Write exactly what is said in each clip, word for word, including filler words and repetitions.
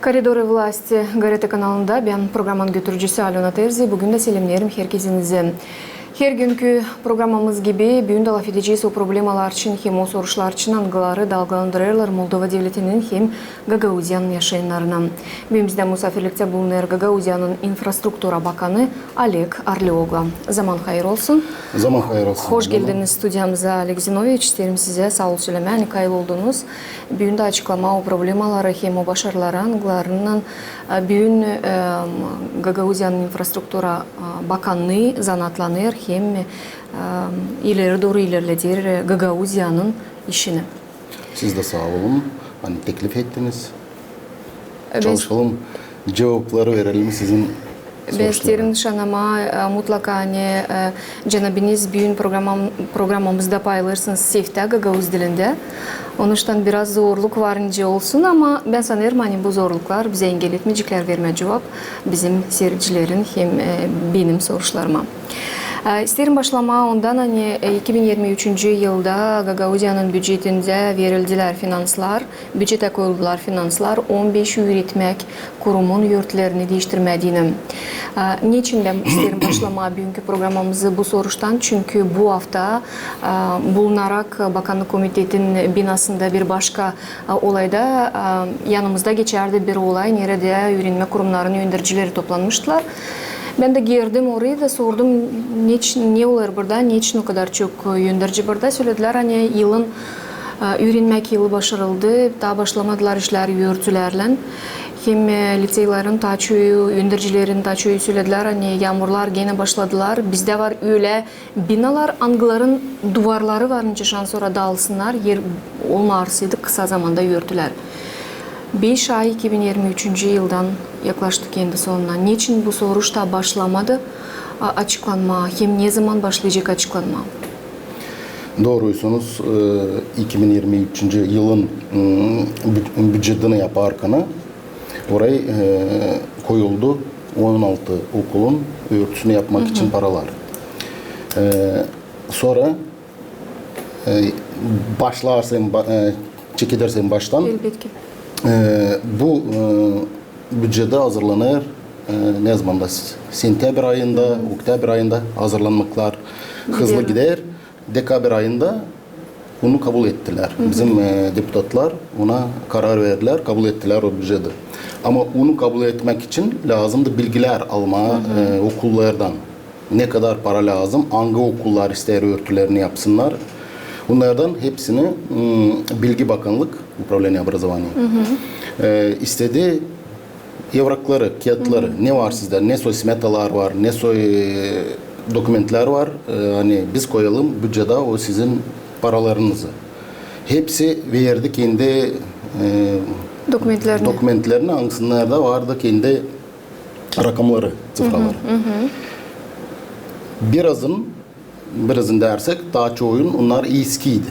Koridorı vlasti GRT kanalında bän programanın götürücüsü Alöna Terzi. Büün dä selämneerim herkezinizi. Hergüünkü programamız gibi, büün dä lafedecez o problemalar için hem o soruşlar için, angıları dalgalandırêrlar Moldova devletinin hem Gagauziyanın yaşayannarını. Büün bizdä musaafirliktä bulunêr Gagauziyanın infrastruktura bakanı Oleg Arlioglu. Zaman hayır olsun. Zaman hayır olsun. Hoş geldiniz studiyamıza, Oleg Zinoviç. İsteerim sizä saa ol sölemää, ani kayıl oldunuz. Büün dä açıklamaa o problemaları hem o başarıları, angılarınnan, e, büün, e, Gagauziyanın infrastruktura, e, bakannıı zanaatlanêr hem, e, ileri dooru ilerleder, e, Gagauziyanın işini. Siz dä saa olun, ani teklif ettiniz. E, bän Çalışalım, cuvapları verelim sizin soruşlara. Bän isteerim şanamaa, e, mutlaka, ani, e, cenabiniz büün programam-, programamızda paylaşêrsınız seftä gagauz dilindä. Onuştan biraz zorluk var, nicä olsun, ama bän sanêrım, ani bu zorluklar bizä engel etmeyeceklär vermää cuvap bizim siiredicilerin hem, e, benim soruşlarıma. E, isteerim başlamaa ondan, ani, e, iki bin irmi üçüncü yılda Gagauziyanın bücetindä verildilär finanslar, bücettä koyuldular finanslar on beş üüretmäk kurumun örtülerini diiştirmää deyni. E, neçin bän isteerim başlamaa büünkü programamızı bu soruştan? Çünkü bu afta, e, bulunarak Bakannık komitetin binasında bir başka, e, olayda, e, yanımızda geçärdi bir olay, neredä üürenmä kurumnarının öndercileri toplanmıştılar. Bän dä girdim oraya da sordum, neç-, ne olêr burada, neçin o kadar çok, e, önderci burada. Söledilär, ani yılın, e, üürenmäk yılı başarıldı, taa başlamadılar işlär örtülerlän. Hem, e, liţeylerin taa çoyu, öndercilerin taa çoyu söledilär, ani yaamurlar genä başladılar. Bizdä var ölä binalar, angıların duvarları var, nicä şansora daalsınnar, er olmarsaydı, kısa zamanda örtülär. Beş ay iki bin irmi üçüncü yıldan yaklaştı kendi sonuna. Neçin bu soruş taa başlamadı, a, açıklanmaa, hem ne zaman başlayacek açıklanmaa? Dooruysunuz, e, iki bin irmi üçüncü yılın, m, bü-, bücetini yaparkana oraya, e, koyuldu on altı okulun örtüsünü yapmak için paralar. E, sora, e, başlarsam, ba-, e, çekedersem baştan. Elbetki. E, bu, e, bücettä hazırlanêr, e, ne zamanda? S-, sentäbr ayında, oktäbr ayında hazırlanmaklar hızlı gider. Dekabr ayında onu kabul ettilär. Bizim, e, deputatlar ona karar verdilär, kabul ettilär o büceti. Ama onu kabul etmäk için lääzımdı bilgilär almaa, e, okullardan. Ne kadar para lääzım, angı okullar isteer örtülerini yapsınnar. Bunnardan hepsini, m, Bilgi Bakannık, Управление образования, e, istedi evrakları, kiyatları, ne var sizdä, ne soy smetalar var, ne soy, e, dokumentlär var, e, ani biz koyalım bücettä o sizin paralarınızı. Hepsi verdi kendi, e, dokumentlerini, angısında vardı kendi rakamları, ţifraları. Birazın, birazın deersek, taa çoyun onnar eskiydi.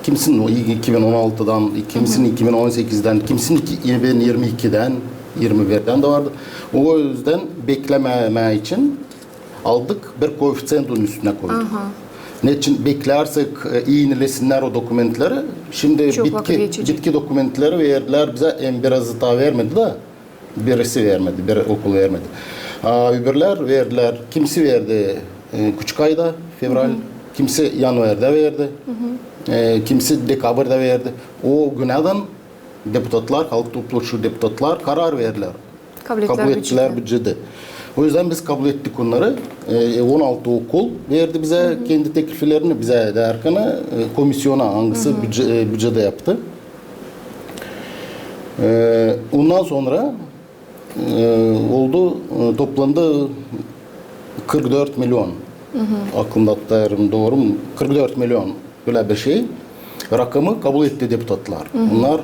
Kimsinin o iki bin on altıdan, kimsinin iki bin on sekizdän, kimsinin iki bin irmi ikidän, irmi birdän dä vardı. O üzdän beklemää için aldık, bir koeficientin üstünä koyduk. Neçin beklärsek, e, iinilessinär o dokumentleri, şindi bitki dokumentleri verdilär bizä, hem birazı taa vermedi dä, birisi vermedi, bir okul vermedi. A öbürlär verdilär, kimisi verdi, e, küçük ayda, fevral, kimisi yanvarda verdi, e, kimisi dekabrda verdi. O günädän deputatlar, Halk Topluşu deputatlar karar verdilär. Kabul ettilär büceti. O üzdän biz kabul ettik onnarı. E, on altı okul verdi bizä kendi tekliflerini, bizä deerkän, e, komisiona, angısı büce-, e, bücettä yaptı. E, ondan sora, e, oldu, e, toplandı kırk dört milyon. Aklımda tutêrım, dooru mu? Kırk dört milyon, bölä bir şey. Rakamı kabul etti deputatlar. Onnar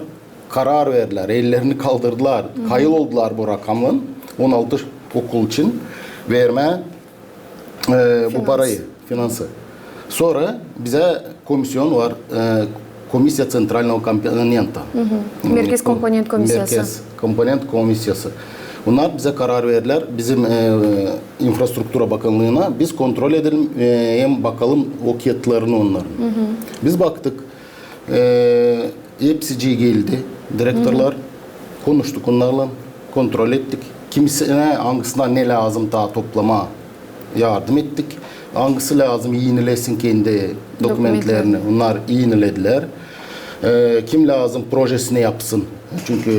karar verdilär, ellerini kaldırdılar, kayıl oldular bu rakamdan, on altı okul için vermää, e, bu parayı, finansı. Sora bizä komision var, e, Комиссия центрального компонента. Merkez komponent komissiyası. Merkez komponent komissiyası. Onnar bizä karar verdilär, bizim, e, infrastruktura bakannıına, biz kontrol edelim, e, hem bakalım o kiyatlarını onnarın. Biz baktık, e, hepsicii geldi, direktorlar. Konuştuk onnarlan, kontrol ettik. Kimisä, angısına ne lääzım taa toplamaa, yardım ettik. Angısı lääzım iinilesin kendi dokumentlerini, onnar iiniledilär. E, kim lääzım projesini yapsın. Çünkü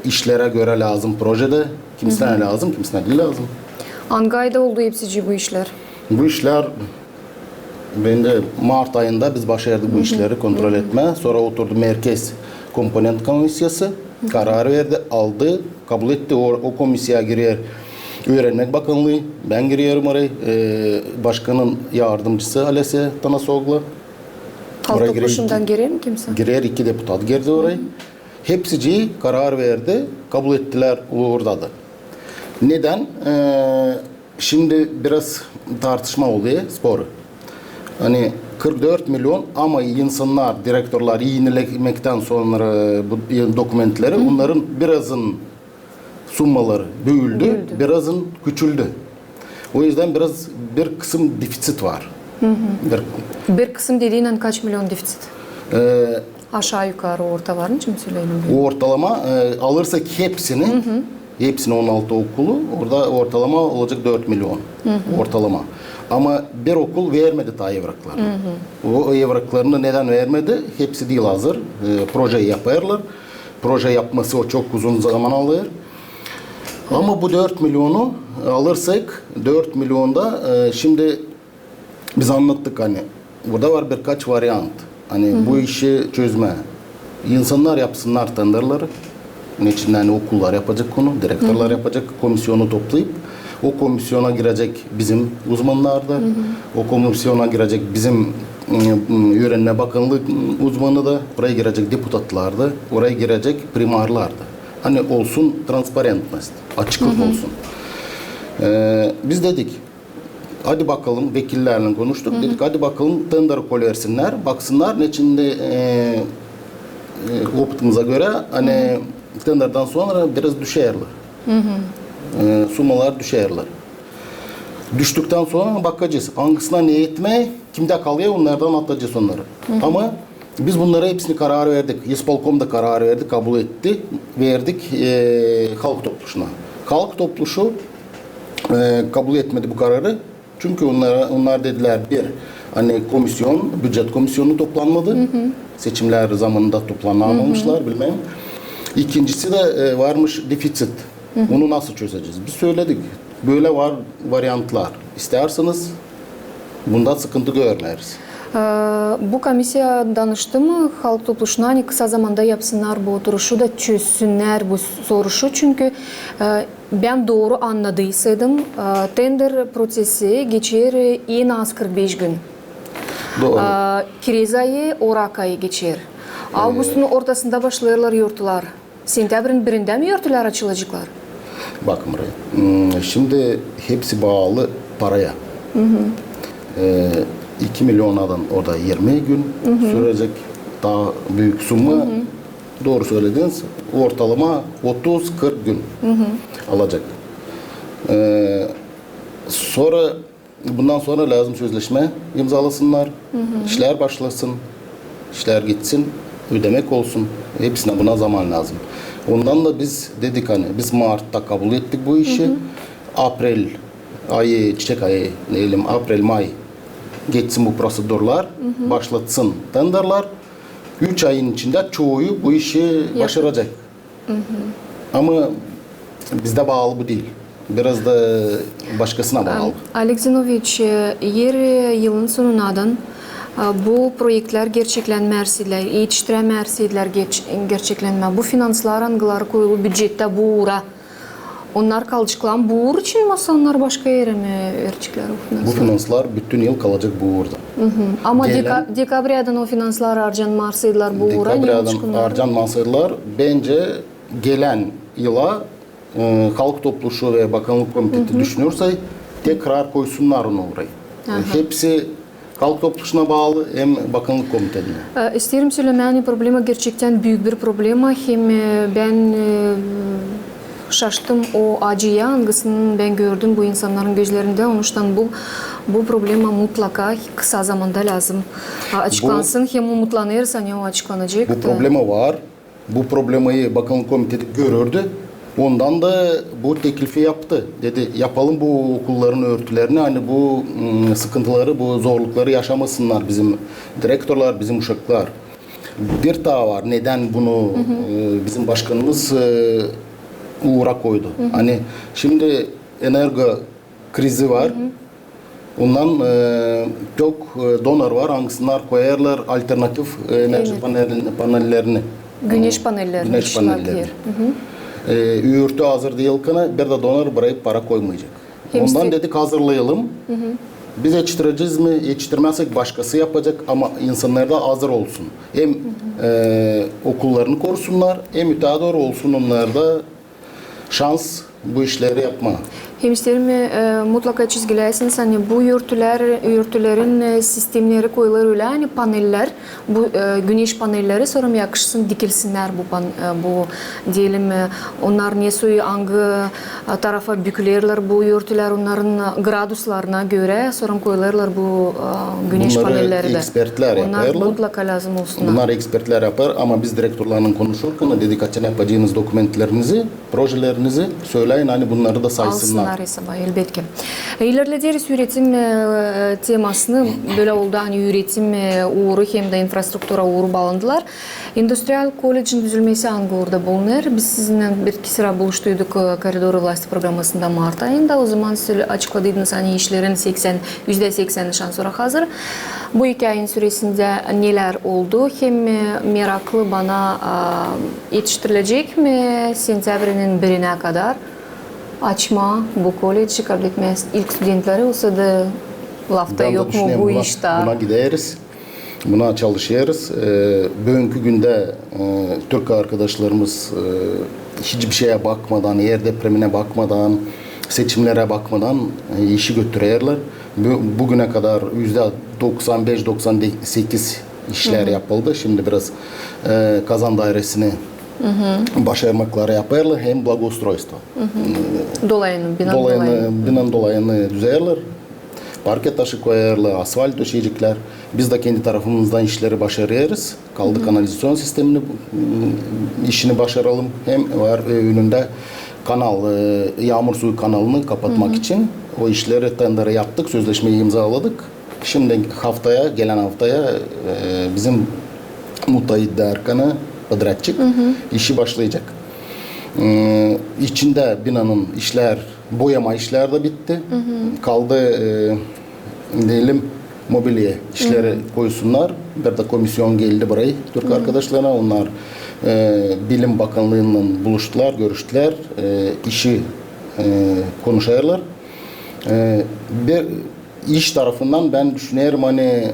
işlerä görä lääzım proje dä. Kimisinä lääzım, kimisinä diil lääzım. Angı ayda oldu hepsicii bu işlär? Bu işlär, bendä, mart ayında biz başardık bu işleri kontrol etmää. Sora oturdu Merkez komponent komissiyası, karar verdi, aldı, kabul etti. O, o komissiyaya girer Üürenmäk bakanlıı, bän girerim orayı, e, başkanın yardımcısı Alesya Tanasoglu. Halk Topluşundan girer mi kimsä? Girer, iki deputat girdi orayı. Hepsicii karar verdi, kabul ettilär, uurdadı. Nedän? E, şindi biraz tartışma olêr, spor. Ani kırk dört milyon, ama insannar, direktorlar iinilemektän sora bu dokumentleri, onnarın birazın summaları büüldü, birazın küçüldü. O üzdän biraz bir kısım defisit var. Bir kısım dediinän kaç milyon defisit? E, Aşaa-yukarı orta var mı, kim söleer? Ortalama, e, alırsak hepsini, hepsini on altı okulu, orada ortalama olacek dört milyon. Ortalama. Ama bir okul vermedi taa evraklarını. O evraklarını nedän vermedi? Hepsi diil hazır. E, projeyi yapêrlar. Proje yapması o çok uzun zaman alêr. Ama bu dört milyonu alırsak, dört milyonda, e, şindi biz annattık, ani burada var birkaç variant. Ani bu işi çözmää. İnsannar yapsınnar tenderleri. Neçin, ani okullar yapacek onu, direktorlar yapacek, komissiyonu toplayıp, o komissiyona girecek bizim uzmannar da, o komissiyona girecek bizim, m, m, Üürenmä bakanlıı uzmanı da, oraya girecek deputatlar da, oraya girecek primarlar da. Ani olsun transparentnost, açıklık olsun. E, biz dedik, Hadi bakalım, vekillärlän konuştuk. Dedik, hadi bakalım, tenderi kolversinnär, baksınnar, neçin dä, e, e, opıtımıza görä, ani tenderdän sora biraz düşärlär. E, summalar düşärlär. Düştüktän sora bakacez, angısına ne etmää, kimdä kalêr, onnardan atacez onnarı. Ama biz bunnarı hepsini karar verdik. İspolkom da karar verdi, kabul etti. Verdik, e, Halk Topluşuna. Halk Topluşu, e, kabul etmedi bu kararı. Çünkü onnar, onnar dedilär, bir, ani komisyon, bücet komisyonu toplanmadı. Seçimnär zamanında toplanamamışlar, bilmäm. İkincisi dä, e, varmış defisit. Onu nasıl çözecez? Biz söledik, bölä var variantlar. İstärseniz, bunda sıkıntı görmeeriz. E, bu komissiya danıştı mı Halk Topluşuna, ani kısa zamanda yapsınnar bu oturuşu da çözsünnär bu soruşu? Çünkü, e, bän dooru annadıysaydım, e, tender prosesi geçer en az kırk beş gün. Dooru. E, kirez ayı, orak ayı geçer. Avgustun ortasında başlêêrlar yortular. Sentäbrinin birindä mi yortular açılaceklar? Bakın buraya. Hmm, şindi hepsi baalı paraya. E, iki milyonadan orada irmi gün sürecek. Taa büük summa. Dooru sölediniz. Ortalama otuz kırk gün alacek. E, sora Bundan sora lääzım sözleşmä imzalasınnar, işlär başlasın, işlär gitsin, ödemäk olsun. Hepsinä buna zaman lääzım. Ondan da biz dedik, ani biz martta kabul ettik bu işi. Aprel ayı, çiçek ayı, ne bilim, aprel, may geçsin bu prosedurlar, başlatsın tenderlar. Üç ayın içindä çoyu bu işi başaracek. Ama bizdä baalı bu diil. Biraz da başkasına baalı. Alek Zinoviç, e, er yılın sonunadan, e, bu proektlär gerçeklenmärseydilär, etiştirämärseydilär geç-, gerçeklenmää, bu finanslar, angıları koyulu bücetä bu uura, onnar kalaceklar mı bu uur için, yoksa onnar başka erä mi verecekler o finansları? Bu finanslar bütün yıl kalacek bu uurda. Ama deka-, dekabrdan o finanslar arcanmarsaydılar bu uura, ne olacek onnar? Dekabrdan arcanmasaydılar, bencä gelän yıla, e, Halk Topluşu ve Bakannık komiteti düşünürsäy, tekrar koysunnar onu orayı. Hepsi Halk Topluşuna baalı hem Bakannık komitetinä. E, isteerim sölemää, ani problema gerçektän büük bir problema. Hem, e, bän, e, şaştım o acıya, angısını bän gördüm bu insannarın gözlerindä. Onuştan bu, bu problema mutlaka kısa zamanda lääzım, a, açıklansın. Hem umutlanêrız, ani o açıklanacek. Bu problema var. bu problemayı Bakanlık Komiteti görürdü. Ondan da bu teklifi yaptı. Dedi, yapalım bu okulların örtülerini, ani bu, mm, sıkıntıları, bu zorlukları yaşamasınnar bizim direktorlar, bizim uşaklar. Bir taa var, nedän bunu, e, bizim başkanımız, e, uura koydu. Ani şindi energo krizi var. Ondan, e, çok, e, donor var, angısınnar koyêrlar alternativ, e, enerji panel-, panellerini. Güneş panellerini. Güneş panellerini. E, örtü hazır diil kana, bir dä donor burayı para koymayacek. Ondan dedik, hazırlayalım. Biz etiştirecez mi, etiştirmäzsek, başkası yapacek, ama insannar da hazır olsun. Hem, e, okullarını korusunnar, hem ötää dooru olsun onnarda şans bu işleri yapmaa. Hem isteerim, e, mutlaka çizgileyäsiniz, ani bu örtülär, örtülerin, e, sistemneri koyulêr ölä, ani paneller, bu, e, güneş panelleri, sora yakışsın, dikilsinnär bu pan-, e, bu, deyelim, e, onnar ne soy, angı, e, tarafa bükülerlär bu örtülär, onnarın, e, graduslarına görä, sora koyulêrlar bu, e, güneş panelleri dä. Bunları ekspertlär yapêrlar. Onnar mutlaka lääzım olsunnar. Bunları ekspertlär yapêr, ama biz direktorlarlan konuşurkan dedik, açan yapaceenız dokumentlerinizi, projelerinizi söläyin, ani bunnarı da saysınnar. Alsınnar esaba, elbetki. İlerlederiz üretim, e, temasını, bölä oldu, ani üretim, e, uuru hem dä infrastruktura uuru baalandılar. İndustrial kollecin düzülmesi angı uurda bulunêr? Biz sizinnän bir-iki sıra buluştuyduk, e, Koridorı vlasti programasında mart ayında. O zaman siz açıkladıydınız, ani işlerin seksän, üzdä seksän şansora hazır. Bu iki ayın süresindä nelär oldu? Hem, e, meraklı bana, a, etiştirilecek mi sentyabrinin birinä kadar açmaa bu kolledži, kabletmää ilk studentleri, osa da lafta yok mu bu iş taa? Buna gideriz. Buna çalışêrız. E, büünkü gündä, e, türk arkadaşlarımız, e, hiçbir şeyä bakmadan, er depreminä bakmadan, seçimnerä bakmadan, e, işi götürerlär. Bu, bugünä kadar üzdä doksan beş, doksan sekiz işlär yapıldı. Şindi biraz, e, kazan dairesini başarmakları yapêrlar, hem благоустройство. Dolayını, binanın dolayını. Dolayını, binanın dolayını düzerlär. Parke taşı koyêrlar, asfalt döşeyeceklär. Biz dä kendi tarafımızdan işleri başarêrız. Kaldı kanalizaţion sistemini, m, işini başaralım. Hem var, e, önündä kanal, e, yaamur suyu kanalını kapatmak için. O işleri, tenderi yaptık, sözleşmeyi imzaladık. Şindi haftaya, gelän haftaya, e, bizim müteahhit dä, podradıçik işi başlayacek. E, içindä binanın işlär, boyama işlär dä bitti. Kaldı, e, deyelim, mobilya işleri koysunnar. Bir dä komision geldi burayı, türk arkadaşlarına. Onnar, e, Bilim Bakanlıınnan buluştular, görüştülär, e, işi, e, konuşêrlar. E, bir iş tarafından bän düşünerim, ani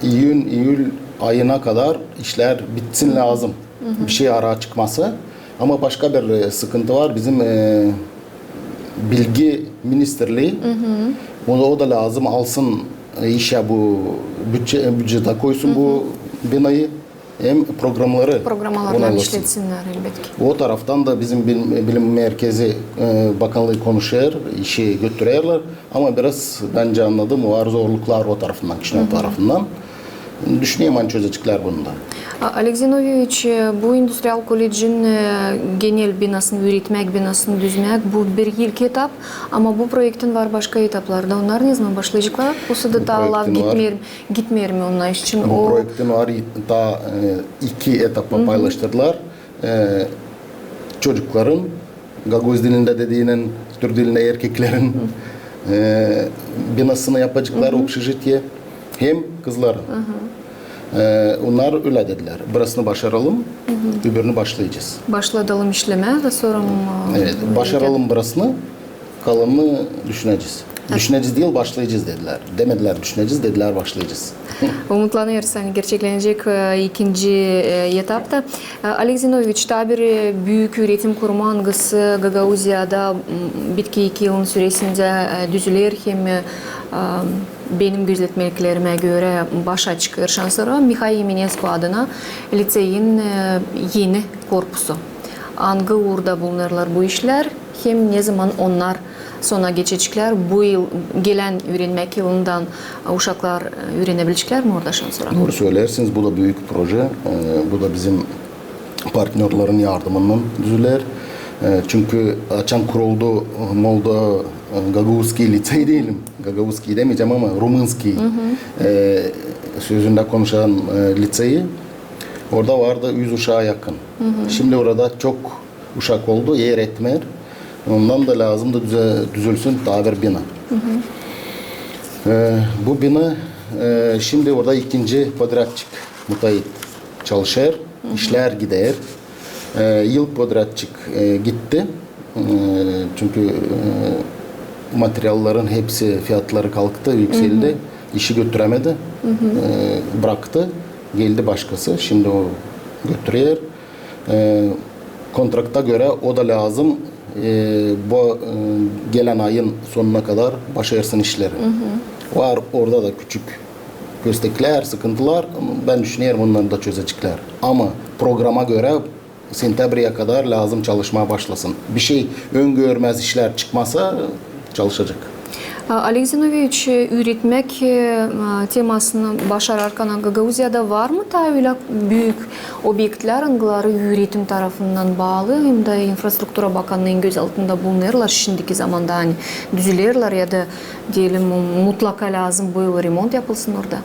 iyün, iyül ayına kadar işlär bitsin lääzım. Bir şey araa çıkmasa. Ama başka bir, e, sıkıntı var. Bizim, e, Bilgi Ministerlii, o da, o da lääzım alsın, e, işä bu bütçe, e, bücettä koysun bu binayı. Hem programları onaylasın. Programalarını işletsinnär, elbetki. O taraftan da bizim bil-, bilim merkezi, e, bakanlıı konuşêr, işi götürerlär. Ama biraz, bän annadêrım, var zorluklar o tarafından, kişilär tarafından. Düşünerim, ani çözeceklär bunu da. A, Alek Zinoviç, e, bu industrial kollecin, e, genel binasını, üüretmäk binasını düzmäk, bu bir ilk etap, ama bu proektin var başka etapları da. Onnar ne zaman başlayaceklar? Osa da taa laf gitmeer, gitmeer mi onnar için? Bu proektin var, taa, e, iki etapa paylaştırdılar. E, çocukların, gagauz dilindä dediynän, türk dilindä erkeklerin, e, binasını yapaceklar, общежитие, hem kızların. E, onnar ölä dedilär. Burasını başaralım, öbürünü başlayacez. Başladalım işlemää da sora, e, başaralım burasını. Kalanını düşünecez. Düşünecez diil, başlayacez dedilär. Demedilär düşünecez, dedilär başlayacez. Umutlanêrız, ani gerçeklenecek, e, ikinci, e, etap ta. E, Alek Zinoviç, taa bir, e, büük üüretim kurumu, angısı Gagauziyada, m, bitki iki yılın süresindä, e, düzüler hem, e, e, benim gözletmeklerimä görä başa çıkêr şansora Mihai Eminescu adına liţeyin, e, eni korpusu. Angı uurda bulunêrlar bu işlär, hem ne zaman onnar sona geçeceklär? Bu yıl, gelän üürenmäk yılından uşaklar, e, üürenebileceklär mi orada şansora? Dooru söleersiniz, bu da büük proje. E, bu da bizim partnörlerin yardımınnan düzüler. E, çünkü açan kuruldu Moldo-, e, Gagauzskiy licey deyelim, Gagauzskiy demeyecäm, ama Rumınskiy, e, sözündä konuşan, e, liseyi, orada vardı üz uşaa yakın. Şindi orada çok uşak oldu, er etmeer. Ondan da lääzım da düze-, düzülsün taa bir bina. E, bu bina, e, şindi orada ikinci podrядчик, müteahhit çalışêr, işlär gider. E, ilk podrядчик, e, gitti. E, çünkü, e, materialların hepsi fiyatları kalktı, yükseldi. İşi götürämedi. E, bıraktı. Geldi başkası. Şindi o götürüyor. E, kontrakta görä o da lääzım, e, bu, e, gelän ayın sonuna kadar başarsın işleri. Var orada da küçük kösteklär, sıkıntılar. Bän düşünerim, onnarı da çözeceklär. Ama programa görä sentyabrä kadar lääzım çalışmaa başlasın. Bir şey öngörmäz işlär çıkmasa, çalışacek. A, Oleg Zinoviç, üüretmäk, e, temasını başararkan Gagauziyada var mı taa ölä büük obektlär, angıları üüretim tarafından baalı hem dä infrastruktura bakannıın göz altında bulunêrlar şindiki zamanda, ani düzülerlär ya da, deyelim, mutlaka lääzım bıyıl remont yapılsın orada?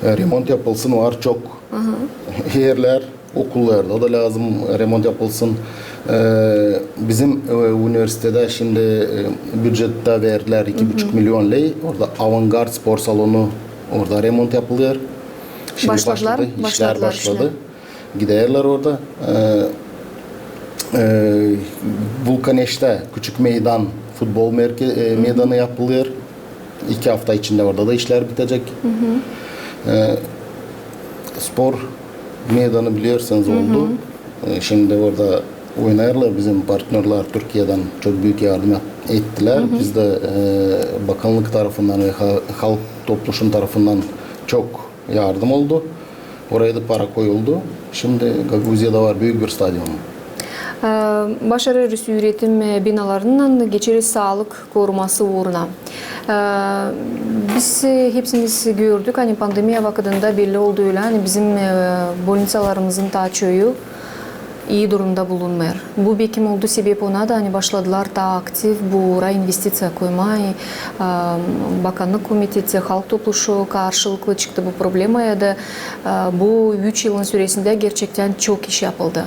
E, remont yapılsın, var çok erlär, okullarda da lääzım remont yapılsın. E, bizim, e, universitetä şindi, e, bücetä verdilär iki buçuk milyon ley. Orada Avangard spor salonu, orada remont yapılêr. Şindi başladı, işlär başladı. Giderlär orada. E, e, Vulkaneştä küçük meydan, futbol merke-, e, meydanı yapılêr. İki afta içindä orada da işlär bitecek. E, spor meydanı, bilersiniz, oldu. E, şindi orada oynêêrlar. Bizim partnörlär Türkiyedän çok büük yardım et-, ettilär. Biz dä, e, bakannık tarafından ve ha-, halk topluşum tarafından çok yardım oldu. Oraya da para koyuldu. Şindi Gagauziyada var büük bir stadion. E, başarêrız üüretim, e, binalarınnan geçeriz saalık koruması uuruna. E, biz, e, hepsimiz gördük, ani pandemiya vakıdında belli oldu ölä, ani bizim, e, bolniţalarımızın taa çoyu ii durumda bulunmêêr. Bu bekim oldu sebep ona da, ani başladılar taa aktiv bu uura investiţiya koymaa. E, bakannık komiteti, halk topluşu karşılıklı çıktı bu problemaya da, e, bu üç yılın süresindä gerçektän çok iş yapıldı.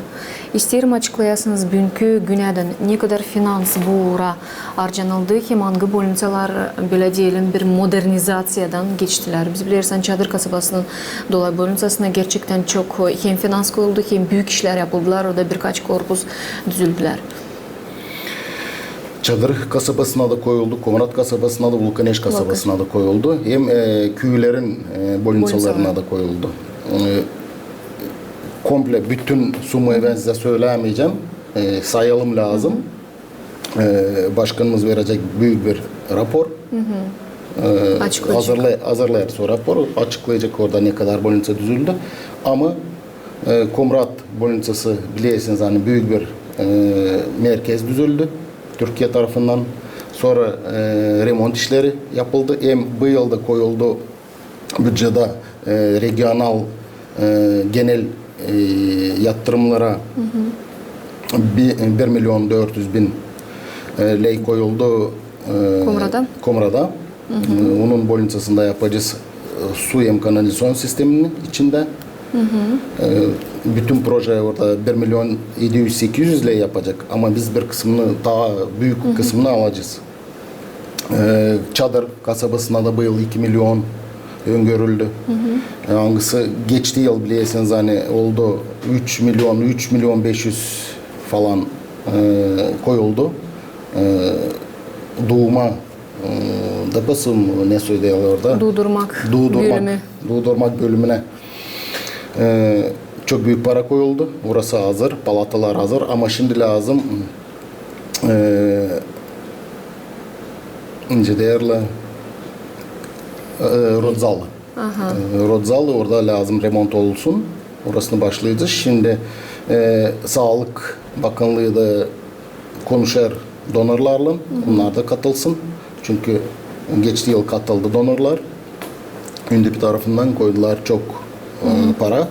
İsteerim, açıklayasınız büünkü günädän, ne kadar finans bu uura harcanıldı, hem angı bolniţalar, bölä deyelim, bir modernizaţiyadan geçtilär. Biz bileriz, ani Çadır kasabasının Dolay bolniţasına gerçektän çok hem finans koyuldu, hem büük işlär yapıldılar, orada birkaç korpus düzüldülär. Çadır kasabasına da koyuldu, Komrat kasabasına da, Vulkaneş kasabasına da koyuldu. Hem, e, küülerin, e, bolniţalarına da koyuldu. E, komple bütün sumayı bän sizä sölämeyecäm. E, sayalım lääzım. E, başkanımız verecek büük bir rapor. E, hazırlay-, hazırlayacez o raporu, açıklayacez orada ne kadar bolniţa düzüldü. Ama, e, Komrat bolniţası, bilersiniz, ani büük bir, e, merkez düzüldü Türkiye tarafından. Sora, e, remont işleri yapıldı. Hem bu yılda koyuldu bücetä, e, regional, e, genel, e, yatırımlara bir, bir milyon dört üz bin, e, ley koyuldu, e, Komrada. Komrada. E, onun bolniţasında yapacez, e, su hem kanalizaţion sisteminin içindä. E, bütün proje orada bir milyon edi üz, sekiz üz ley yapacek, ama biz bir kısmını, taa büük kısmını alacez. E, Çadır kasabasına da bu yıl iki milyon öngörüldü. E, angısı geçti yıl, bilersiniz, ani oldu üç milyon, üç milyon beş üz falan, e, koyuldu. E, duuma, e, допустим, ne söleerlär orada? Duudurmak bölümü. Duudurmak bölümünä. E, çok büük para koyuldu. Orası hazır, palatalar hazır, ama şindi lääzım, e, nicä deerlär, e, rodzalı. E, rodzalı, orada lääzım remont olsun. Orasını başlayacez. Şindi, e, Saalık bakannıı da konuşêr donorlarlan, onnar da katılsın. Çünkü geçti yıl katıldı donorlar. UNDP tarafından koydular çok, e, para.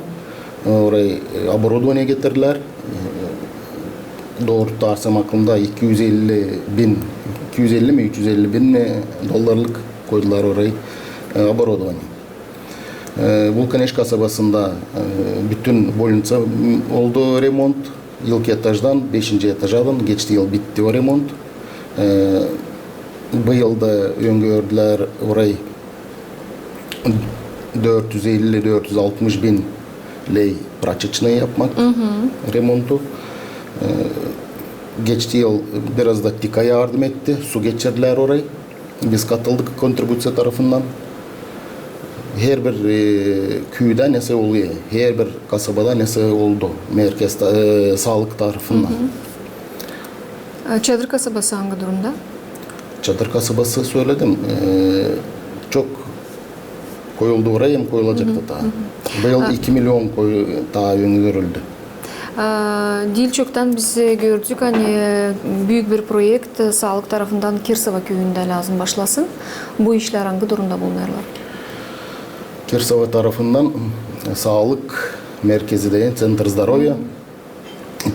e, orayı, e, оборудование getirdilär. E, dooru tutarsam aklımda iki üz elli bin, iki üz elli mi, üç üz elli bin mi dollarlık koydular orayı, e, оборудование. E, Vulkaneş kasabasında, e, bütün bolniţa, m, oldu remont. İlk etajdan, beşinci etajadan, geçti yıl bitti o remont. E, bu yıl da öngördülär orayı dört üz elli, dört üz altmış bin ley прачечная yapmak remontu. E, geçti yıl biraz da TİKA yardım etti, su geçirdilär orayı. Biz katıldık kontribuţiya tarafından. Herbir, e, küüdä nesä oluyor, herbir kasabada nesä oldu merkez ta-, e, saalık tarafından. E, Çadır kasabası angı durumda? Çadır kasabası, söledim, e, çok koyuldu orayı hem koyulacek da taa. Bu yıl iki milyon koy-, taa öngörüldü. E, diil çoktan biz, e, gördük, ani büük bir proekt, e, saalık tarafından Kirsova küüyündä lääzım başlasın. Bu işlär angı durumda bulunêrlar? Kirsova tarafından, e, saalık merkezi deyni, центр здоровья,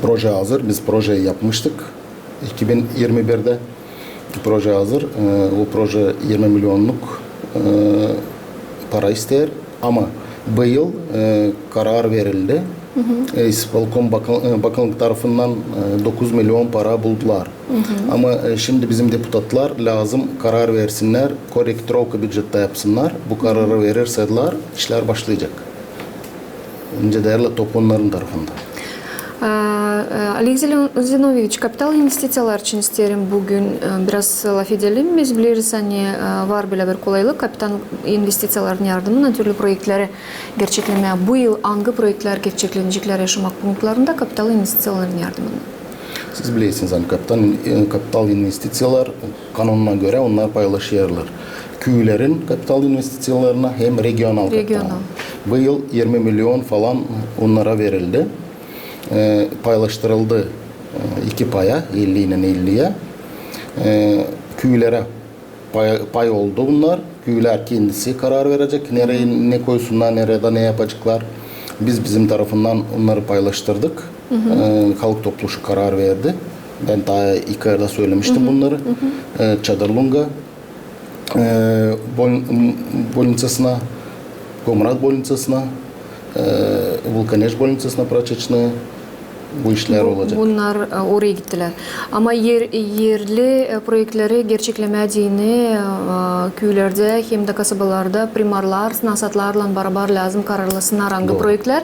proje hazır. Biz projeyi yapmıştık iki bin irmi birdä. Proje hazır. E, o proje irmi milyonluk, e, para isteer. Ama bu yıl, e, karar verildi. E, ispolkom bakın-, e, bakınlık tarafından, e, dokuz milyon para buldular. Ama, e, şindi bizim deputatlar lääzım karar versinnär, korektirovka bücettä yapsınnar. Bu kararı verirseler, işlär başlayacek. İnce deerlär, top onnarın tarafında. E, e, Oleg Zino-, Zinoviç, kapital investiţiyalar için isteerim büün, e, biraz lafedelim. Biz bileriz, ani, e, var bölä bir kolaylık, kapital investiţiyaların yardımınnan türlü proektleri gerçeklemää. Bu yıl angı proektlär gerçekleneceklär yaşamak punktlarında kapital investiţiyaların yardımınnan? Siz bilersiniz, ani kapital, e, kapital investiţiyalar kanonuna görä onnar paylaşêrlar. Küülerin kapital investiţiyalarına hem regional kapital. Regional. Bu yıl irmi milyon falan onnara verildi. E, paylaştırıldı, e, iki paya, elli ile elliyä. E, küülerä pay, pay oldu bunnar. Küülär kendisi karar verecek, nereyi, ne koysunnar, neredä ne yapaceklar. Biz bizim tarafından onnarı paylaştırdık. E, Halk Topluşu karar verdi. Bän taa ilk ayda sölemiştim bunnarı. E, Çadırlunga, e, bol-, m-, bolniţasına, Komrat bolniţasına, e, Vulkaneş bolniţasına, прачечная, bu işlär olacek. Bunnar, e, oraya gittilär. Ama er-, erli, e, proektleri gerçeklemää deyni, e, küülerdä hem dä kasabalarda primarlar, nasatlarlan barabar lääzım kararlasınnar angı proektlär.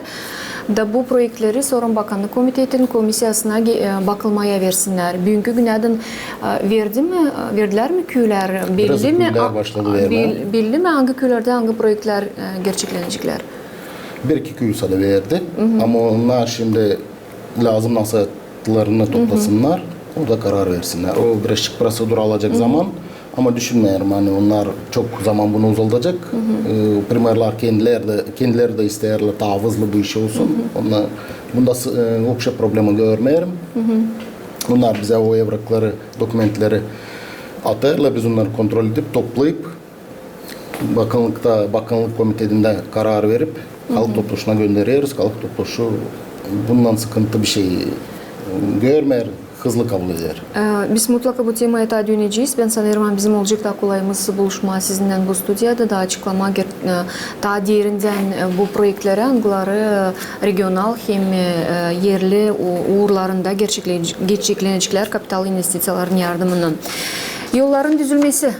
Da bu proektleri sora bakannık komitetin komissiyasına ge-, e, bakılmaya versinnär. Büünkü günädän, e, verdi mi, e, verdilär mi küülär? Belli mi, küülär başladı vermää. Belli mi, angı küülerdä angı proektlär, e, gerçekleneceklär? Bir-iki küü sade verdi. Ama onnar şindi lääzım nasatlarını toplasınnar, orada karar versinnär. O birazçık prosedur alacek zaman. Ama düşünmeerim, ani onnar çok zaman bunu uzaldacek. E, primarlar kendileri dä, kendileri dä isteerlär taa hızlı bu iş olsun. Onda bunda s-, e, вообще problema görmeerim. Onnar bizä o evrakları, dokumentleri atêrlar, biz onnarı kontrol edip, toplayıp, bakannıkta, bakannık komitetindä karar verip, Halk Topluşuna göndereriz. Halk Topluşu bundan sıkıntı bir şey görmeer, hızlı kabul eder. E, biz mutlaka bu temaya taa dönecez. Bän sanêrım, ani bizim olacek taa kolayımız buluşmaa sizinnän bu studiyada da açıklamaa ger-, e, taa derindän, e, bu proektleri, angıları, e, regional hem, e, erli u-, uurlarında gerçekle-, gerçekleneceklär kapital investiţiyaların yardımınnan. Yolların düzülmesi.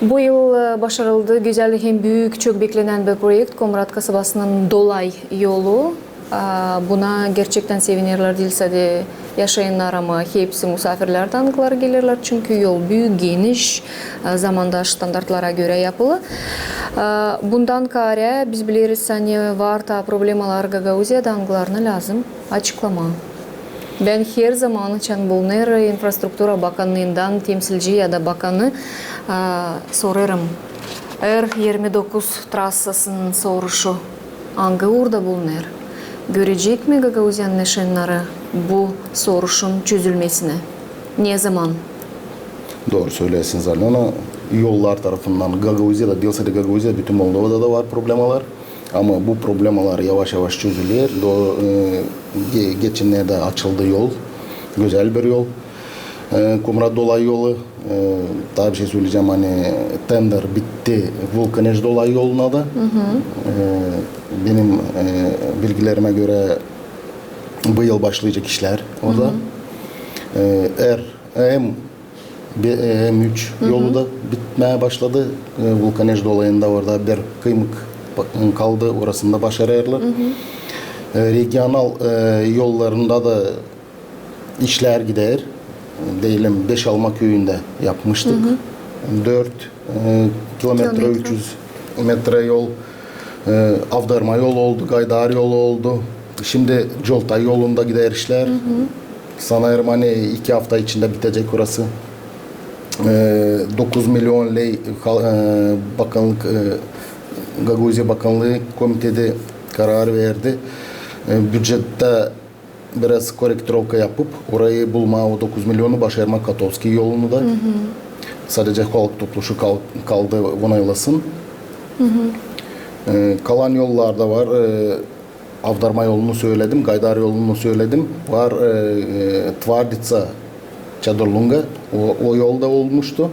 Bu yıl, e, başarıldı gözäl hem büük, çok beklenän bir proekt, Komrat kasabasının Dolay yolu. A, buna gerçektän sevinerlär diil sade yaşayannar, ama hepsi musaafirlär dä, angıları gelerlär, çünkü yol büük, geniş, e, zamandaş standartlara görä yapılı. A, bundan kaarä biz bileriz, ani var taa problemalar Gagauziyada, angılarını lääzım açıklamaa. Bän her zaman, açan bulunêr infrastruktura bakannıından temsilci ya da bakanı, a, sorêrım, R yirmi dokuz trassasının soruşu angı uurda bulunêr? Görecek mi Gagauziyanın yaşayannarı bu soruşun çözülmesini? Ne zaman? Dooru söleersiniz, Alöna. Yollar tarafından Gagauziyada, diil sade Gagauziyada, bütün Moldovada da var problemalar. Ama bu problemalar yavaş-yavaş çözüler. Do-, e, ge-, geçennerdä açıldı yol, gözäl bir yol. E, Komrat Dolayı yolu, e, taa bir şey söleyecäm, ani tender bitti Vulkaneş Dolayı yoluna da. E, benim, e, bilgilerimä görä, bu yıl başlayacek işlär orada. E, er, hem be-, e, hem üç yolu da bitmää başladı. E, Vulkaneş Dolayında orada bir kıymık pa-, kaldı, orasını da başarêrlar. E, regional, e, yollarında da işlär gider. Deyelim, Beşalma küüyündä yapmıştık. Dört, e, kilometra, üç üz metra yol, e, Avdarma yolu oldu, Gaydar yolu oldu. Şindi Coltay yolunda gider işlär. Sanêrım, ani iki afta içindä bitecek orası. E, dokuz million ley kal-, e, bakannık, e, Gagauziya Bakannıı komiteti karar verdi. E, bücetä biraz korektirovka yapıp, orayı bulmaa, o dokuz millionu başarmaa Kotovskiy yolunu da. Sadecä Halk Topluşu kal-, kaldı onaylasın. E, kalan yollar da var. E, Avdarma yolunu söledim, Gaydar yolunu söledim. Var, e, e, Tvarditsa, Çadırlunga. O, o yol da olmuştu.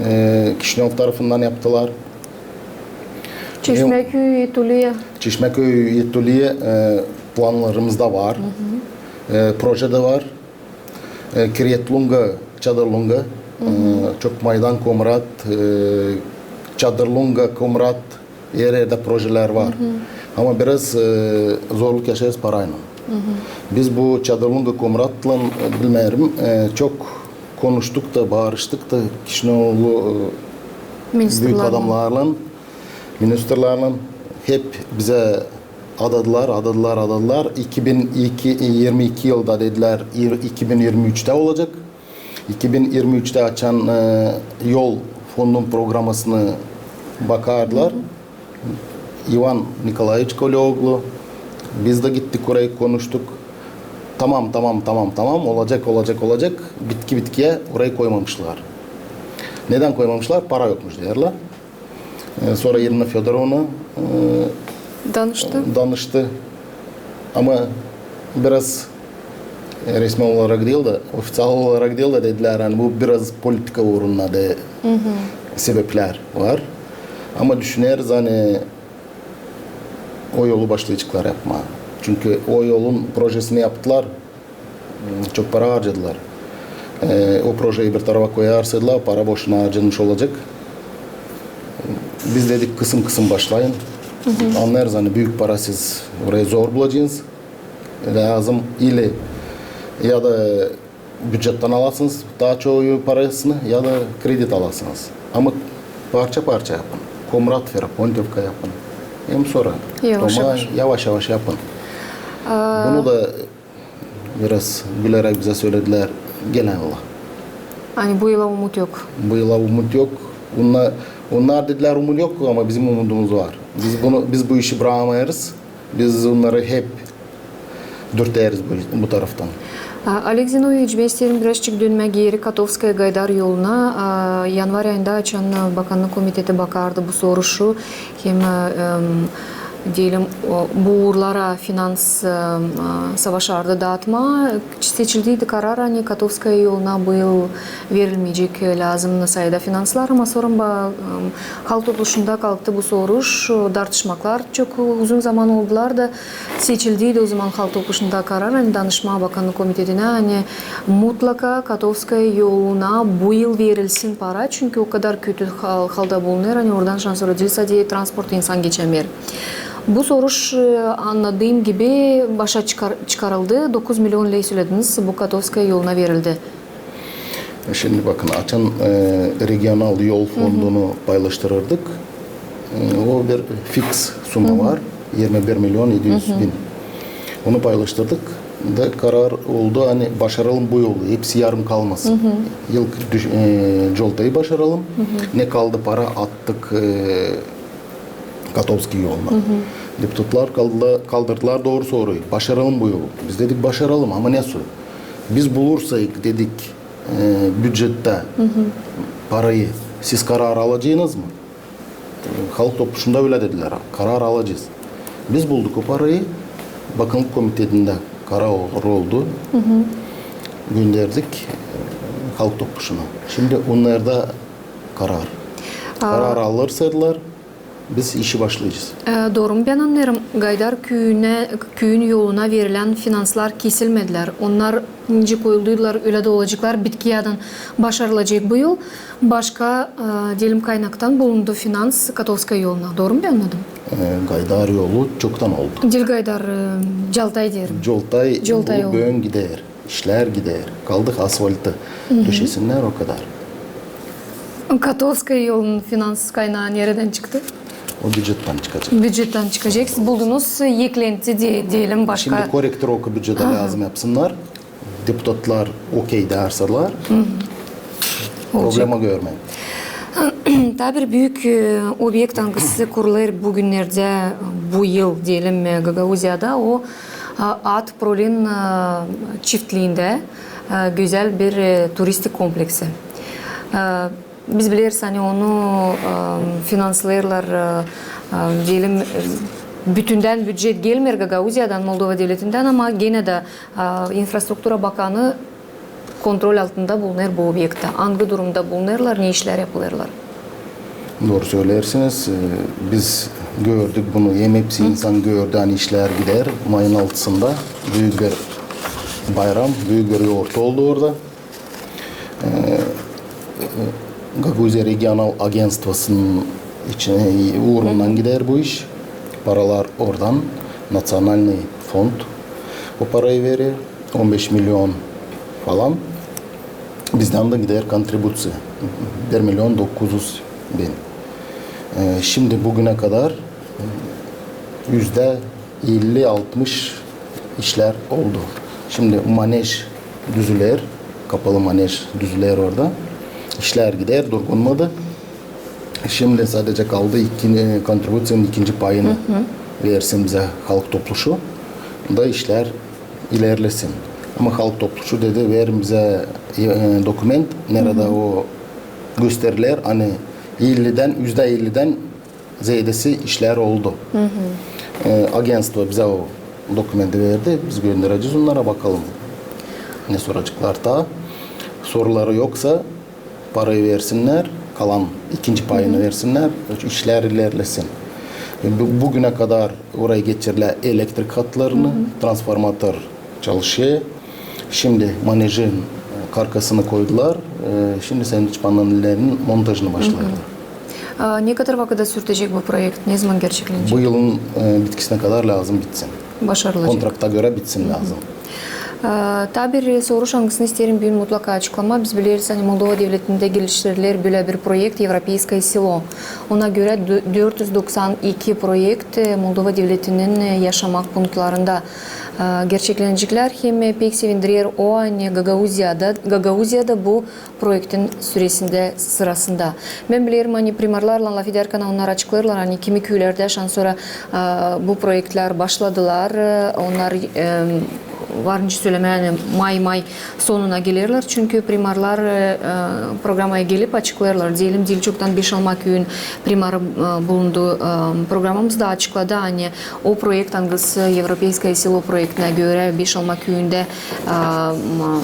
E, Kişinöv tarafından yaptılar. Çeşmäküü, Yetuliye. Çeşmäküü, Yetuliye, e, planlarımızda var. E, projedä var. E, Kretlunga, Çadırlunga, e, Çokmaydan, Komrat, e, Çadırlunga, Komrat, her erdä projelär var. Ama biraz, e, zorluk yaşêêrız paraylan. Biz bu Çadırlunga, Komratlan, e, bilmeerim, e, çok konuştuk da, baarıştık da Kişinövlu, e, büük adamnarlan, ministrlarlan, hep bizä adadılar, adadılar, adadılar. İki bin iki, irmi iki yılda dedilär, ir-, iki bin irmi üçtä olacek. İki bin irmi üçtä açan, e, yol fondun programasını bakardılar. İvan Nikolaeviç Kolioglu, biz dä gittik orayı, konuştuk. Tamam, tamam, tamam, tamam, olacek, olacek, olacek. Bitki bitkiyä orayı koymamışlar. Nedän koymamışlar? Para yokmuş deerlär. E, sora İrina Födorovna, e, danıştı. Danıştı. Ama biraz, e, resmi olarak diil dä, ofiţial olarak diil dä dedilär, ani bu biraz politika uuruna da sebeplär var. Ama düşüneriz, ani o yolu başlayaceklar yapmaa. Çünkü o yolun projesini yaptılar, çok para harcadılar. E, o projeyi bir tarafa koyarsaydılar, para boşuna harcanmış olacek. Biz dedik, kısım-kısım başlayın. Annêêrız, ani büük para siz orayı zor bulacenız. Lääzım ili ya da bücettän alasınız taa çoyu parasını, ya da kredit alasınız. Ama parça-parça yapın. Komrat, Ferapontyovka yapın. Hem sora yavaş-yavaş yapın. Bunu da biraz güleräk bizä söledilär, gelän yıla. Ani bu yıla umut yok. Bu yıla umut yok. Onnar, onnar dedilär, umut yok, ama bizim umudumuz var. Biz bunu, biz bu işi bırakmêêrız. Biz onnarı hep dürteriz bu, bu taraftan. A, Oleg Zinoviç, bän isteerim birazçık dönmää geeri Kotovskaya-Gaydar yoluna. A, yanvar ayında açan, a, Bakannık komiteti bakardı bu soruşu, hem, a, em, deyelim, o, bu uurlara finans, em, a, savaşardı daatmaa, seçildiydi karar, ani Kotovskaya yoluna bu yıl verilmeyecek, e, lääzımnı sayıda finanslar, ama sora ba-, em, Halk Topluşunda kalktı bu soruş, e, dartışmaklar çok uzun zaman oldular da, seçildiydi o zaman Halk Topluşunda karar, ani danışmaa Bakannık komitetinä, ani mutlaka Kotovskaya yoluna bu yıl verilsin para, çünkü o kadar kötü hal-, halda bulunêr, ani oradan şansora diil sade transport, insan geçämeer. Bu soruş, e, annadıım gibi, başa çıkar-, çıkarıldı. Dokuz million ley sölediniz, bu Kotovskaya yoluna verildi. Şindi bakın, açan, e, regional yol fondunu paylaştırırdık, e, o bir fiks summa var, irmi bir million edi üz bin. Onu paylaştırdık da karar oldu, ani başaralım bu yolu, hepsi yarım kalmasın. İlk düş-, e, Coltayı başaralım, ne kaldı para attık, e, Kotovskiy yoluna. Deputatlar kaldı-, kaldırdılar dooru soruyu. Başaralım bu yolu. Biz dedik, başaralım, ama nasıl? Biz bulursayık, dedik, e, bücetä parayı, siz karar alacenız mı? Halk Topluşunda ölä dedilär, karar alacez. Biz bulduk o parayı. Bakımnık komitetindä karar oldu. Gönderdik, e, Halk Topluşuna. Şindi onnarda karar. Karar alırsalar, biz işi başlayacez. E, dooru mu bän annêêrım? Gaydar küüyünä, küüyün yoluna verilän finanslar kesilmedilär. Onnar nicä koyulduydular, ölä dä olaceklar. Bitki yadan başarılacek bu yıl. Başka, e, deyelim, kaynaktan bulundu finans Kotovskaya yoluna. Dooru mu bän annadım? E, Gaydar yolu çoktan oldu. Diil Gaydar, e, Coltay deerim. Coltay, Coltay yolu. Büün gider. İşlär gider. Kaldı asfaltı döşesinnär, o kadar. Kotovskaya yolunun finans kaynaa neredän çıktı? O bücettän çıkacek. Bücettän çıkacek. Buldunuz eklenti de, deyelim, başka. Şindi korektirovka bücedä lääzım yapsınnar. Deputatlar okey därsalar, problema görmeerim. Taa bir büük, e, obyekt, angısı kurulêr bugünnerdä, bu yıl, deyelim, e, Gagauziyada, o, a, At Prolin, e, çiftliindä, e, gözäl bir, e, turistik kompleksi. E, Biz bileriz, ani onu, e, finanslêêrlar, e, e, deyelim, e, bütündän bücet gelmeer Gagauziyadan, Moldova devletindän, ama genä dä, e, infrastruktura bakanı kontrol altında bulunêr bu obyektä. Angı durumda bulunêrlar, ne işlär yapılêrlar? Dooru söleersiniz. E, biz gördük bunu, hem hepsi insan gördü, ani işlär gider. Mayın altısında büük bir bayram, büük bir yortu oldu orada. E, Gagauziya regional agentstvosının içinä, uurundan gider bu iş. Paralar oradan, Naţionalnıy fond o parayı verer, on beş milion falan. Bizdän dä gider kontribuţiya, bir milion dokuz üz bin. E, şindi bugünä kadar üzdä elli-altmış işlär oldu. Şindi manež düzüler, kapalı manež düzüler orada. İşlär gider, durgunmadı. Şindi sadece kaldı ikinci, kontribuţiyanın ikinci payını versin bizä Halk Topluşu. Da işlär ilerlesin. Ama Halk Topluşu dedi, verin bizä, e, dokument, neredä o gösteriler, ani ellidän, üzdä ellidän zeedesi işlär oldu. E, agentstvo bizä o dokumenti verdi, biz gönderecez onnara, bakalım, ne soraceklar taa. Soruları yoksa, parayı versinnär, kalan ikinci payını versinnär, işlär ilerlesin. E, bu, bugünä kadar orayı geçirdilär, elektrik hatlarını, transformator çalışêr. Şindi manejin, e, karkasını koydular. E, şindi sendviç panellerinin montajını başlêêrlar. A, ne kadar vakıda sürtecek bu proekt? Ne zaman gerçeklenecek? Bu yılın, e, bitkisinä kadar lääzım bitsin. Başarılacek. Kontrakta görä bitsin lääzım. A, taa bir soruş, angısını isteerim büün mutlaka açıklamaa. Biz bileriz, ani Moldova devletindä geliştiriler bölä bir proekt, Evropeyskoye selo. Ona görä dö-, dört üz doksan iki proekt, e, Moldova devletinin, e, yaşamak punktlarında e, gerçekleneceklär. Hem, e, pek sevindirer o, ani Gagauziyada, Gagauziyada bu proektin süresindä, sırasında. Bän bilerim, ani primarlarlan lafedärkän onnar açıklêêrlar, ani kimi küülerdä şansora, e, bu proektlär başladılar, e, onnar, e, var nicä sölemää, ani may, may sonuna gelerlär, çünkü primarlar, e, e, programaya gelip açıklêêrlar. Deyelim, diil çoktan Beşalma küüyün primarı, e, bulundu, e, programamızda, açıkladı, ani o proekt, angısı Evropeyskoye selo proektinä görä, Beşalma küüyündä, e, m,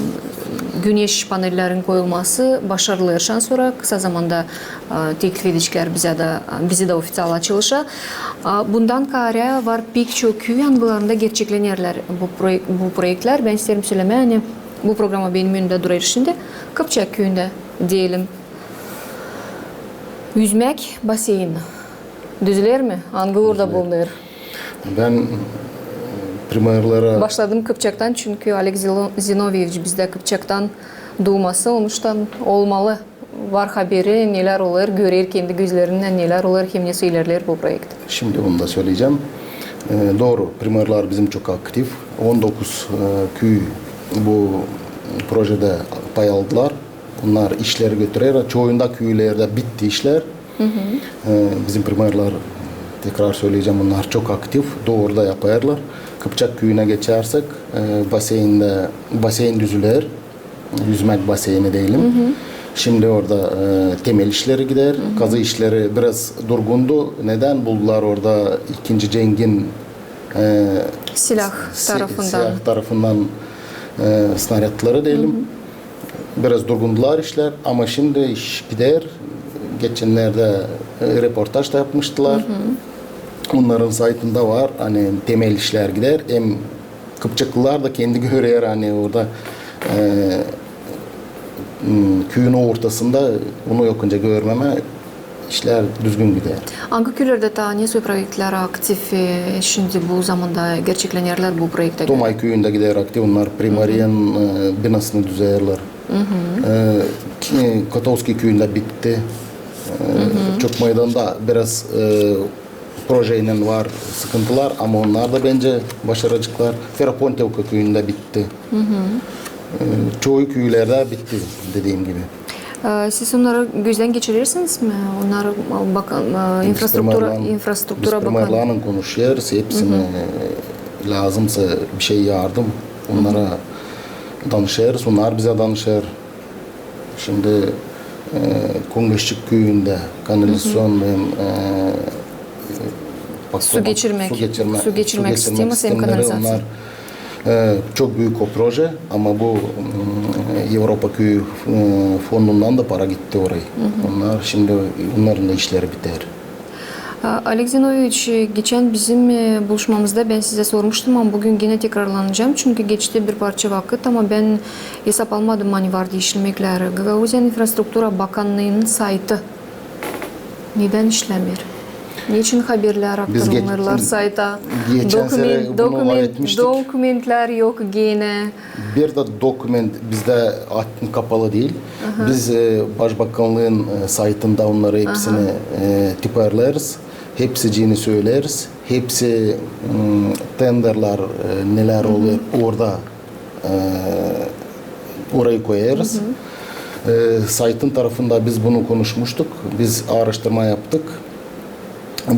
güneş panellerin koyulması başarılêr. Şansora kısa zamanda, e, teklif edeceklär bizä dä, bizi dä ofiţial açılışa. A, bundan kaarä var pek çok küüy, angılarında gerçeklenerlär bu proek-, bu proektlär. Bän isteerim sölemää, ani bu programa benim önümdä durêr şindi. Kıpçak küüyündä, deyelim, üzmäk baseini. Düzleer mi? Angı uurda bulunêr? Bän, e, primarlara... Başladım Kıpçaktan, çünkü Oleg Zilo-, Zinovyeviç bizdä Kıpçaktan duuması, onuştan olmalı. Var haberi, nelär olêr, görer kendi gözlerindän, nelär olêr, hem ne söleerlär bu proekt. Şindi onu da söleyecäm. E, dooru, primarlar bizim çok aktiv. On dokuz, e, küüy bu projedä pay aldılar. Onnar işleri götürerlär. Çoyunda küülerdä bitti işlär. E, bizim primarlar, tekrar söleyecäm, onnar çok aktiv, dooru da yapêrlar. Kıpçak küüyünä geçersek, e, baseindä, basein düzüler. Üzmäk baseini deyelim. Şindi orada, e, temel işleri gider. Kazı işleri biraz durgundu. Nedän? Buldular orada ikinci cengin e, Silah si-, tarafından. Silah tarafından, e, snaryadları deyelim. Biraz durgundular işlär, ama şindi iş gider. Geçennerdä, e, reportaj da yapmıştılar. Onnarın saytında var, ani temel işlär gider. Hem kıpçaklılar da kendi görer, ani orada, e, m, küüyün ortasında bunu yokunca görmemää, işlär düzgün gider. Angı küülerdä taa ne soy proektlär aktiv, e, şindi bu zamanda gerçeklenerlär bu proektlär? Tomay küüyündä gider aktiv, onnar primariyanın, e, binasını düzerlär. E, ki-, Kotovskiy küüyündä bitti. E, Çok maydanda biraz, e, projeylän var sıkıntılar, ama onnar da bence başaraceklar. Feropontevka küüyündä bitti. E, çoyu küülerdä bitti, dediim gibi. E, siz onnarı gözdän geçirersiniz mi? Onnarı, e, bakan, e, infrastruktura, infrastruktura bakan. Biz primarlarlan konuşêrız, hepsini, e, lääzımsa bir şey yardım, onnara danışêrız, onnar bizä danışêr. Şindi, e, Kongaşçık küüyündä kanalizaţion hem, e, su geçirmäk, su geçirmäk sistemä hem kanalizaţiya. Onnar, e, çok büük o proje, ama bu, m, Evropa küüyü, e, fondundan da para gitti orayı. Onnar şindi, onnarın da işleri biter. A, Oleg Zinoviç, geçän bizim, e, buluşmamızda bän sizä sormuştum, ama büün genä tekrarlanacam, çünkü geçti bir parça vakıt, ama bän esap almadım, ani var diişilmeklär. Gagauziyanın infrastruktura bakannıının saytı nedän işlämeer? Neçin haberlär aktarılmêêrlar sayta? Dokument-, dokument-, dokumentlär yok genä. Bir dä dokument bizdä aç-, kapalı diil. Biz, e, başbakanlıın, e, saytında onnarı hepsini, e, tiparlêêrız. Hepsicini söleeriz. Hepsi, m, tenderlär, e, nelär olêr orada, e, orayı koyêrız. E, saytın tarafında biz bunu konuşmuştuk. Biz aaraştırma yaptık.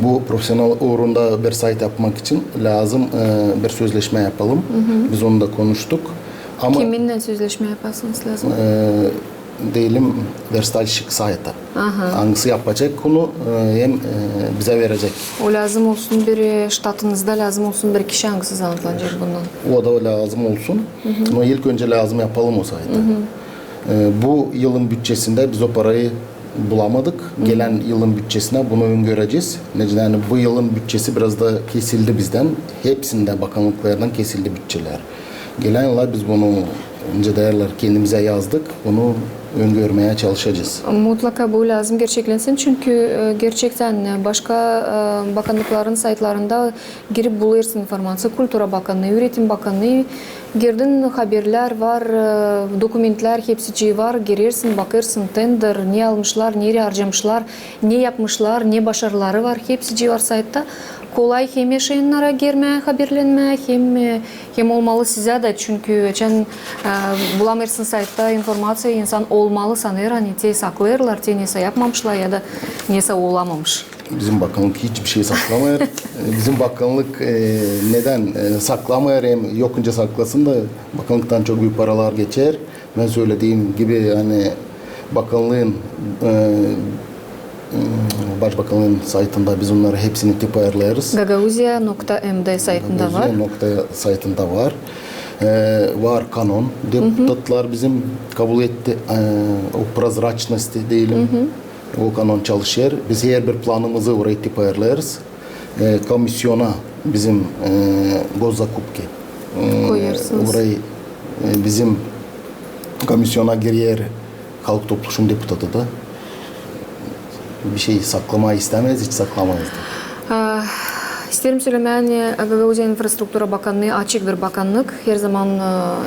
Bu profesional uurunda bir sayt yapmak için lääzım, e, bir sözleşmä yapalım. Biz onu da konuştuk. Ama kiminnän sözleşmä yapasınız lääzım? E, deyelim, verstalşik sayta. Angısı yapacek onu, e, hem, e, bizä verecek. O lääzım olsun bir, e, ştatınızda lääzım olsun bir kişi, angısı zanaatlanacek bundan. O da lääzım olsun. No ilk öncä lääzım yapalım o saytı. E, bu yılın bütçesindä biz o parayı bulamadık. Gelän yılın bütçesinä bunu öngörecez. Neçin ani bu yılın bütçesi biraz da kesildi bizdän. Hepsindä bakannıklardan kesildi bütçelär. Gelän yıla biz bunu, öncä deerlär, kendimizä yazdık. Bunu öngörmää çalışacez. Mutlaka bu lääzım gerçeklensin, çünkü, e, gerçekten, e, başka, e, bakannıkların saytlarında girip bulêrsın informaţiya, kultura bakannıı, üretim bakannıı, girdin, haberlär var, e, dokumentlär, hepsicii var, girersin, bakêrsın, tender, ne almışlar, nereyi harcamışlar, ne yapmışlar, ne başarıları var, hepsicii var saytta. Kolay hem yaşayannara girmää, haberlenmää, hem, e, hem olmalı sizä dä, çünkü açan, e, bulamêêrsın saytta informaţiya, insan olmalı sanêr, ani te saklêêrlar, te nesä yapmamışlar ya da nesä olamamış. Bizim bakannık hiçbir şey saklamêêr. Bizim bakannık, e, nedän, e, saklamêêr, hem yokunca saklasın da, bakannıktan çok büük paralar geçer. Bän sölediim gibi, ani bakannıın, e, başbakannıın saytında biz onnarı hepsini tiparlêêrız. Gagauziya nokta M D saytında var. Gagauziya nokta saytında var. E, var kanon. Deputatlar bizim kabul etti, e, o prozraçnosti deyelim. O kanon çalışêr. Biz herbir planımızı orayı tiparlêêrız. E, komissiyona bizim, e, goszakupki, e, koyêrsınız. Orayı, e, bizim komissiyona girer Halk Topluşun deputatı da. Bir şey saklamaa istämeeriz, hiç saklamayız da. A, isteerim sölemää, ani Gagauziyanın infrastruktura bakannıı açık bir bakannık. Herzaman, e,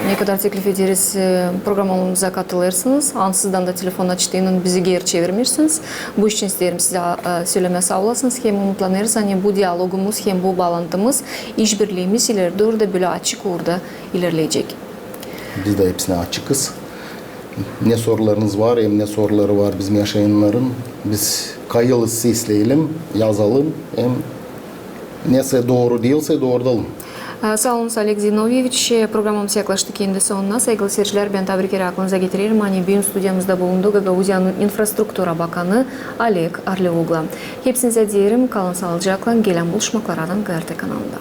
ne kadar teklif ederiz, e, programamıza katılêrsınız. Ansızdan da telefon açtıynan bizi geeri çevirmeersiniz. Bu için isteerim sizä, e, sölemää saa olasınız. Hem umutlanêrız, ani bu dialogumuz, hem bu baalantımız, işbirliimiz ileri dooru da bölä açık uurda ilerleyecek. Biz dä hepsinä açıkız. Ne sorularınız var, hem ne soruları var bizim yaşayannarın, biz kayılız, sesleyelim, yazalım, hem nesä dooru diilsä, doordalım. A, saa olun, Oleg Zinoviç. Programamız yaklaştı kendi sonuna. Saygılı siircilär, bän taa bir kerä aklınıza getirerim, ani büün studiyamızda bulundu Gagauziyanın infrastruktura bakanı Oleg Arlevugla. Hepsinizä deerim, kalın saalıcaklan, gelän buluşmaklara GRT kanalında.